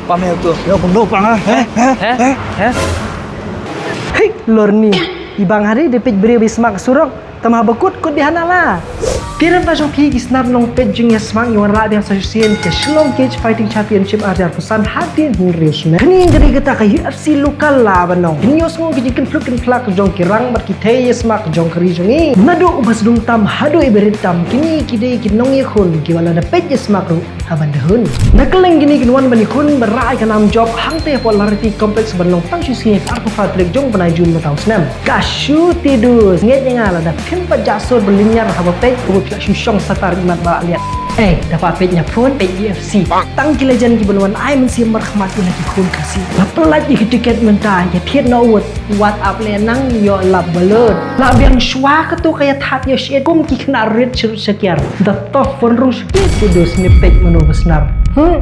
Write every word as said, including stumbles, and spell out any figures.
Pam heo tu. Yo bang no pang ha. Heh heh. Heh? Heh? Hei, lorni. Ibang hari dei peit briew ba smak surok. Tam haba kut kut di hana la. Tiran ta jong phi ki snar long peit jingïasmak ïa wanrah biang sa shisien ka Shillong Cage Fighting Championship ar hajar arphew san hadien hynriew snem. Kane ka dei kata ka U F C local la ban ong. Kine ïohsngew ki jingkynphluk kynphlak jong ki rang bad ki thei ïasmak jong ka ri jong ngi. Naduh u ba sdung tam haduh i ba rit tam, kine ki dei ki nongïakhun kiba la da peit ïasmak ruh ha ban da hun. Na kylleng kine kin wan ban ïakhun ba rah ïa ka nam jop hangtei hapoh Lariti Complex ban long tang shu sngi ha ka arphew phra tarik jong u bnai Jun mynta u snem. Ka shu tied, ngeit ïa nga lada phim pat jah sur ba lynñiar haba peit, kaba phi la shu shong satar imat ba liat. Eh, da pha peit na phone, peit U F C. Tang ki legend kiban wan ai mynsiem markhmat ïa la ki khun Khasi. La pyllait ïa ki tiket mynta, ïa thied na wut. Wat ap leh nang ïoh lap balut. La biang shuwa kato ka ïa thad ïa shit kum ki khynnah rit shrut shakiar. Da toh phone ruh shakit, kudu snippet mano ba snar. Hmm.